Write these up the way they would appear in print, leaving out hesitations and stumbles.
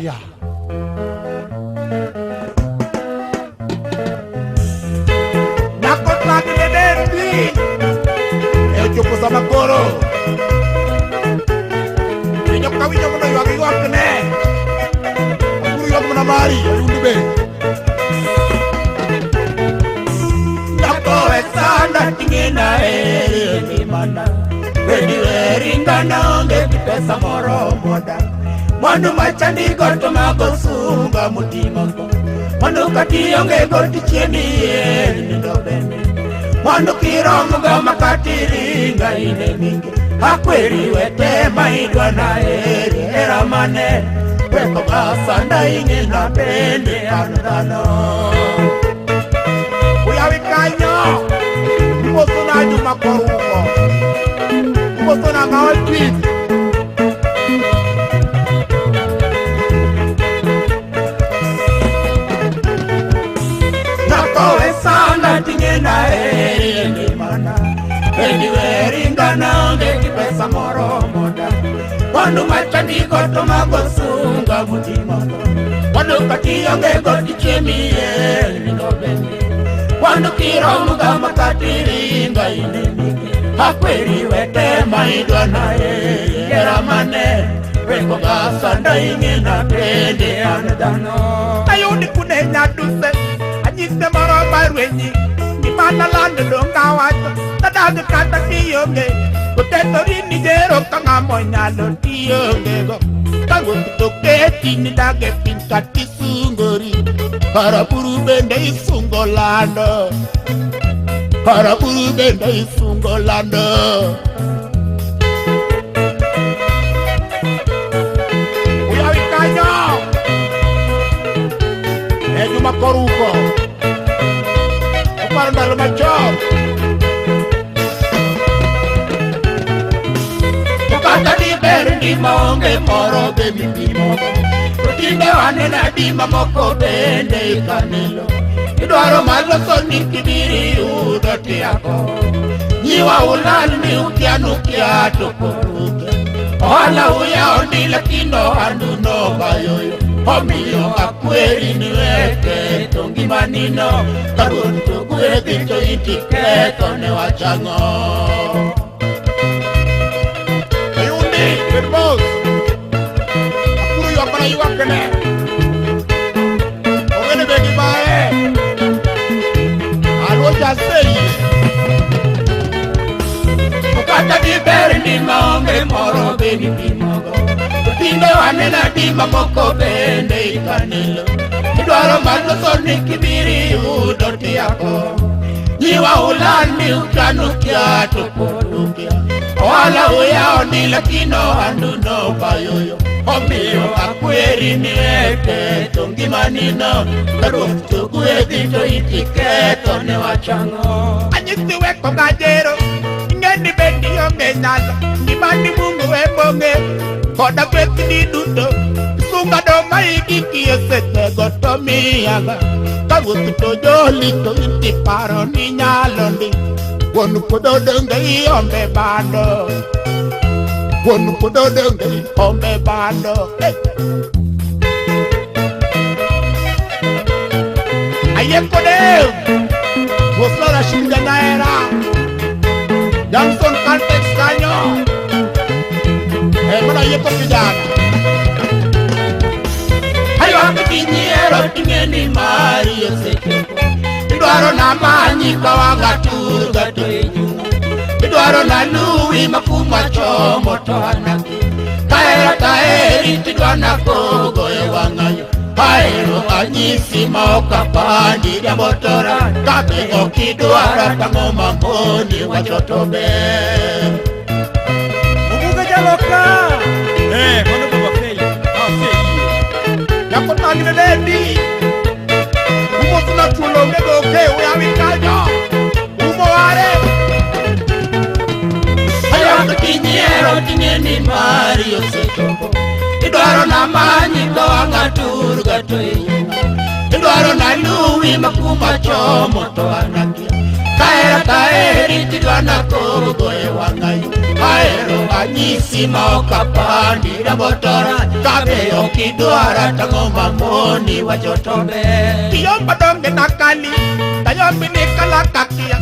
Yeah. Nyako tag ne dendi e ochopo sama koro winjo ka winjo mondo ywag ywakne akuru ywak mana mari ayundi be nyako we sanda ting'ena ere ngimana bedi weringana onge gi pesa moromo dak mwandu machandigo to mago sunga muting'ogo mwandu kationge go tichiemi nindo bende mwandu kiromogo makatiringa ine mingi akweri wete maidwa na eri hera mane weko gasanda ing'ina bende an dhano uyawi kanyo imosona juma korumo imosona ng'awa twit. Nyako we sanda ting'ena eri ngimana bendi weringana onge gi pesa moromo dak mwandu machandigo to mago sunga muting'ogo mwandu kationge go tichiemi nindo bende mwandu kiromoga makatiringa ine mingi akweri wete maidwa na eri hera mane weko gasanda ing'ina bende an dhano ayudi kune nyaduse anyise moro marwenyi gimana lando dong' awacho tadag kata kionge okethori ni jero ka ng'ama onyalo tiongego ka ruoth to keti ni dag e piny katisungori karaburu bende isungo lando karaburu bende isungo lando. Uyawi kanyo e juma koruko oparo ndalo machon to kata diber ngima onge moro be mipimogo to tinde waneno adi mamoko bende ikanelo idwaro maloso ni kibiri yudo tiako nyiwa ulal ni ukia nukia to koruke ohala uyawo ndi lakini ohandu nobayoyo omiyo akweri ni weke to ngimanino ka ruoth to gwedhi to itiketho ne wachang'o. Ayundi bed mos akuru ywak mana ywakne ong'ene be gimaye aluocha aseyie to kata diber ni maonge moro be mipimogo to tinde waneno adi mamoko bende ikanelo idwaro maloso ni kibiri yudo tiako nyiwa ulal ni ukanukia to pod ukia ohala uyawo ni lakini ohandu nobayoyo omiyo akweri ni weke to ngimanino ka ruoth to gwedhi to itiketho ne wachang'o. Anyisi weko gajero ing'eni bendi onge nyalo ngimani Mungu emong'e koda gwethni duto sunga do maigikie sechego to miyaga ka ruoth to joli to intiparo ni nyalo ndi wuon puodho donge iombe bando wuon puodho donge iombe bando. Hey! Ayie kode mosna Rashid Janaera Johnson Caltex kanyo mana ayie ko kijana aywak kinyiero ting'eni mari osechopo idwaro namanyi ka wang'a tur gato e nyuma idwaro naluwi makuma chomo to anaki kahera taheri tidwa nakogo e wang'ayo ahero anyisi ma ok apandi riambo to rach kabe ok idwara tang'o mamoni wacho to ber. Obuga jaloka. Mano baba Fei. Aseyie. Nyako tang' ne dendi umosna thuolo onge goke uyawi kanyo umo ware aywak kinyiero ting'eni mari osechopo idwaro namanyi ka wang'a tur gato e nyuma idwaro naluwi makuma chomo to anakia Kahera kaheri tidwana koro e wang'ayo. Ahero anyisi ma ok apandi rabotora. Kabe ok idwara tang'o mamoni wacho to ber. Kiyomba donge nakali, kayombi ni kalakakia.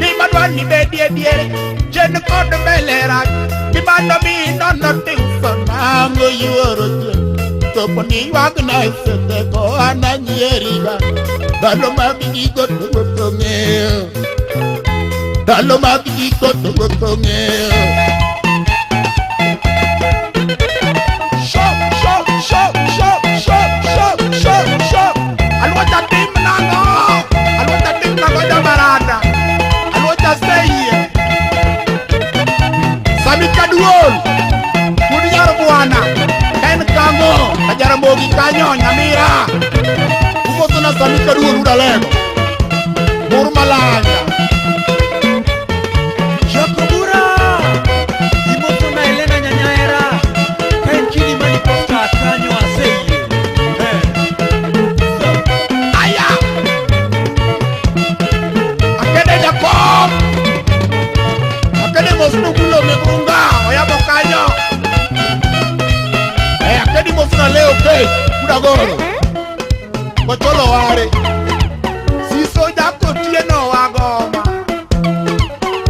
Gima dwa ni bedie diere, chien kod mbele rach. Gimano mi nono tiuso nang'o yuoro chien. Chopo ni ywagna e seche go an anyieriga. Ndalo mag giko to ruoth ong'eyo. Ndalo mag giko to ruoth ong'eyo. Shop, shop, shop, shop, shop, shop, shop, shop. Aluocha tim nang'o? Aluocha tim nang'o jamarada? Aluocha seyie. Sami kaduol. Wuod nyar bwana. En kang'o? Kajaramogi kanyo Nyamira. Umosona Sami kaduol udalego. Bur malanya. Jokobura imoso na Elena Nyanyaera ka en kidi mani posta kanyo aseyie. Eh. So, Aya! Akede jakom! Akede mosno gulo migunga, oyabo kanyo. Eh, akedi mosna leo kech, kudagoro. Kocholo ware. Siso jako tieno wagoma.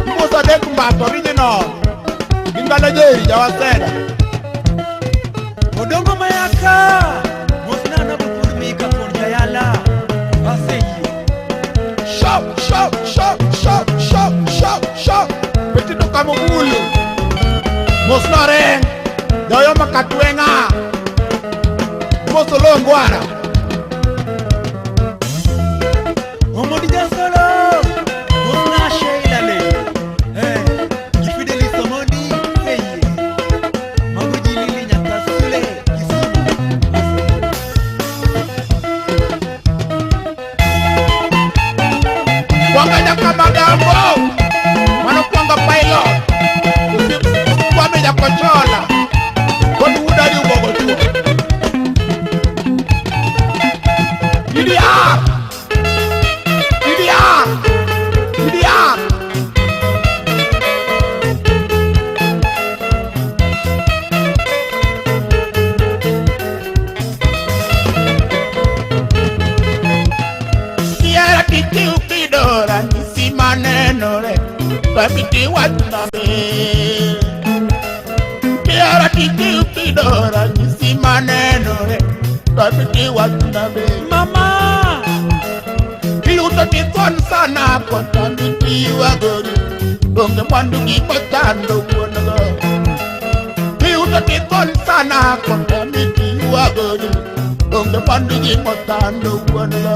Imoso adek mbato original. Gingala jeri jawaseda. Odongo Mayaka mosna na Bukur Mika thuon jayala aseyie. Shop, shop, shop, shop, shop, shop, shop. Petito kamugulu. Mosna reng. Jayo makatwenga. Moso longwara. Omondi Jasolo mosna Sheila le. Eh, gi Fidelis Omondi seyie. Mago ji Lili Nyakasule Kisumu aseyie. Kwanga nyakamagambo. Mano kwanga pilot. Kwame nyakochola. Kod wudari ubogo chuo. DDR. DDR. DDR. Kiera kiti ukidora nyisi manenore Babiti wachnabe Kiera kiti ukidora nyisi manenore Babiti wachnabe Mama Iyuto tithon sana kotamiti wagori Onge mwandu gi mochando wuon go Iyuto tithon sana kotamiti wagori Onge mwandu gi mochando wuon go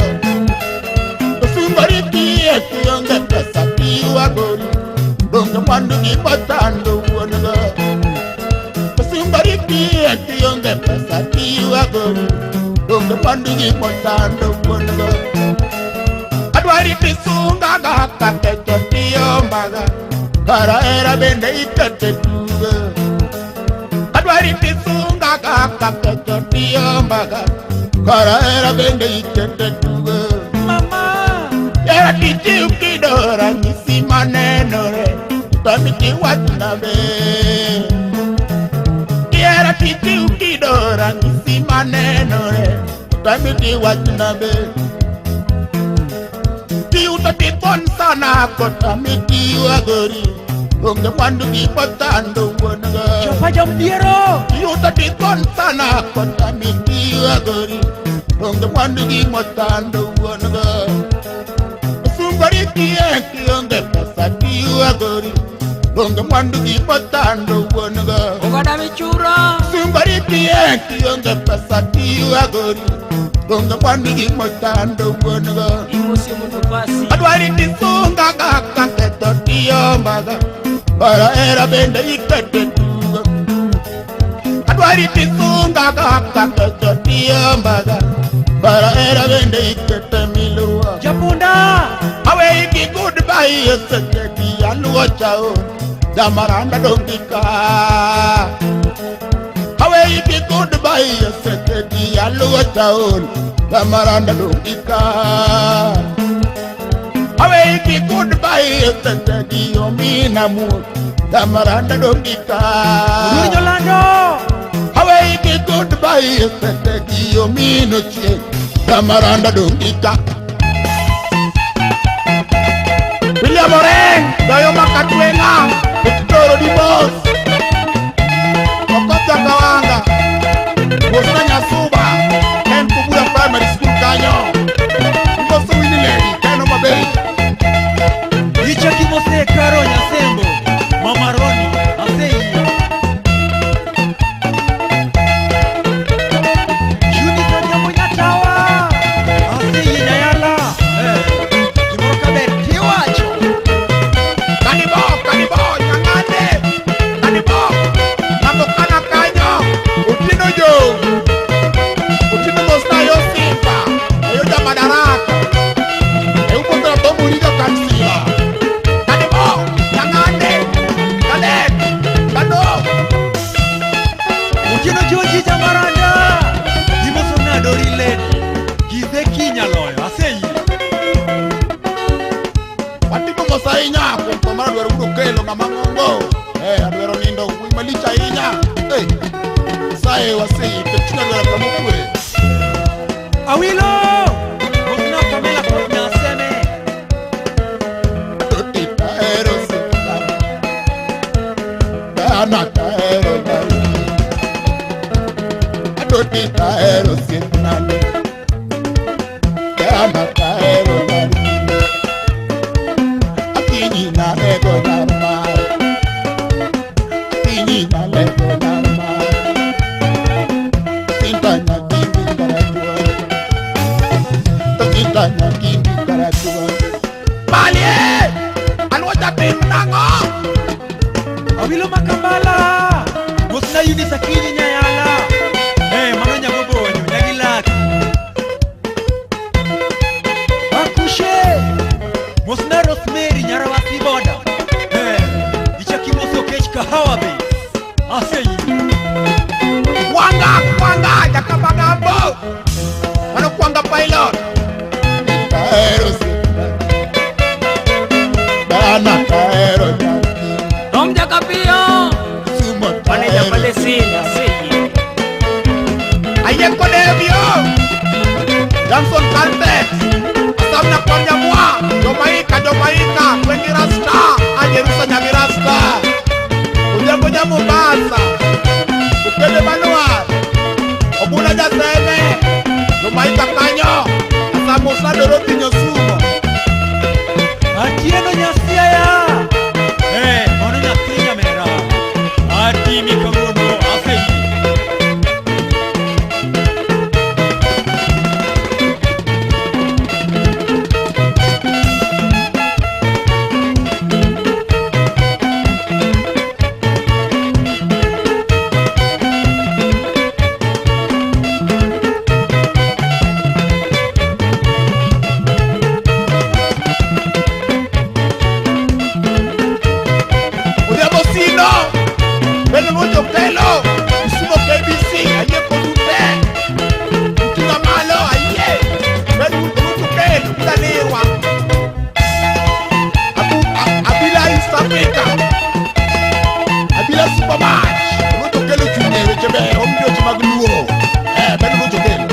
Sungori kie kionge pesa tiwagori Onge mwandu gi mochando wuon go Sungori kie kionge pesa tiwagori Onge mwandu gi mochando wuon go Adwari tisungaga kakecho tiyombaga Kara era bende ikete tugo Adwari tisungaga kakecho tiyombaga Kara era bende ikete tugo Mama Era tiji ukidora nyisi manenore Tamiti wachnabe Era tiji ukidora nyisi manenore Tamiti wachnabe Tiuto tithon sana kotamiti wagori Onge mwandu gi mochando wuon go Chopa Jomdiero Tiuto tithon sana kotamiti wagori Onge mwandu gi mochando wuon go Sungori kie kionge pesa tiwagori Onge mwandu gi mochando wuon go Oganda michuro Sungori kie kionge pesa tiwagori Onge mwandu gi mochando wuon go Imosi mundu pasi Adwari tisungaga kaketo tiyombaga Bara era bende ikete tugo Adwari tisungaga kaketo tiyombaga Bara era bende ikete miluwa Japunda Awe iki goodbye esete aluo chao Jamaranda dongika Awe iki goodbye esete aluo chao Jamaranda dongika Away goodbye tete omina mu Tamaranda dongika. Jolando. Away goodbye tete omino chie Tamaranda dongika. William Oreng, Dayo Makatwenga, Victor Dibos, Okota Kawanga, Bosna Nyasuba, Ken Kubura Primary School Kanyo, Mboso Winnie Lady, Keno Mabei. Icha Kimose Karo Nyasembo, Mama Roni, Asei. Juni Kanyamo Nyatawa, Asei Nyayala, Kimoro Kaber Kiwacho. Kanibo, Kanibo, Nyang'ande, Kanibo, Namokana Kanyo, Utino Jo, Utino Mosna yo Simba, Ayoja Madaraka, Eupotra Tomurido Kansila, Kanibo, Nyang'ande, Kalek, Kano. Utino Joji Jamaranda, Imoso Dori Lady, Gizeki Nyaloyo, Asei. Watimo mos ahinya kuom tho mar adwaro yudo kelo ng'ama ng'ongo. Adwaro nindo wuoyi malich ahinya. Nyasaye waseyie ket chuny adwaro kama okwe. Awilo, Mosna Pamela kod Nyaseme. Toti tahero sika. Dana tahero nyari. Toti tahero sika. Dana tahero nyari. Akinyi na ego nyarma. Akinyi na lego nyarma. Tinta nyakindi karatua. Tinta nyakindi karatua. Balie! Alwoja tim nang'o? Awilo Makambala, Mosna Eunice Akinyi Nyayala. Mano Nyagobonyo, Nyagilak. Akushe, Mosna Rosemary Nyarawasi Boda. Icha Kimoso Kech Kahawa Bay. Asei. Kwanga, kwanga, jakabagambo. Mano kwanga pilot. Tahero sika. Dana tahero nyaki. Tom Jakapio, Sumo Manager tahero. Palestine, Asei. Ayen Kodebio. Johnson Caltex. Asamna Kwanya Mwa. Jomaika, Jomaika. Kwengi Rasta. Ajerusa Nyagi Rasta. Ujambo ja Mombasa. Ukele Manuar. Obuna Jaseme. Jomaika Kanyo. Asamusa Dorothy Nyosumo. Atieno Nyasiaya. Mano nyathi nyamera. Atimi kawuono, Asei. Odhiambo Sino. Beno Nuocho Kelo. Isumo KBC. Ayie kodute. Utinga malo. Ayie. Beno Nuocho Kelo. Udalirwa. Abila East Africa. Abila Supermatch. Nuocho Kelo chunye weche ber. Omiyo weche mag luo. Beno Nuocho Kelo.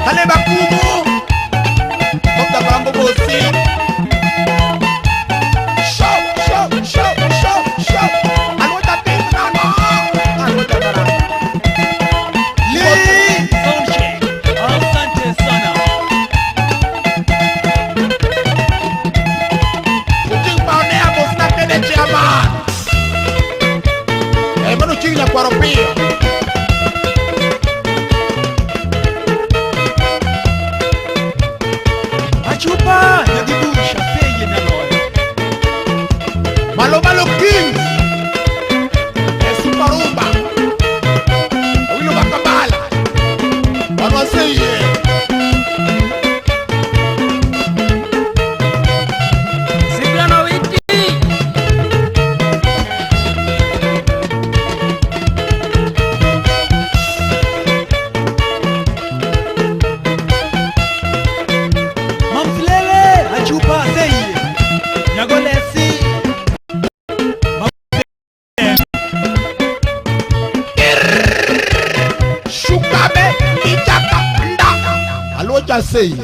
Kaleba Kumu. Dr. Bango Bosi. Show, show, show, show, show. Alwota tim nang'o? Alwota nang'o? Lee Sound Check. Asante sana. Oching' Pioneer mosna kede chairman. Mano oching' nyakwaro piyo. Babe ichaka nda. Aluocha aseyie.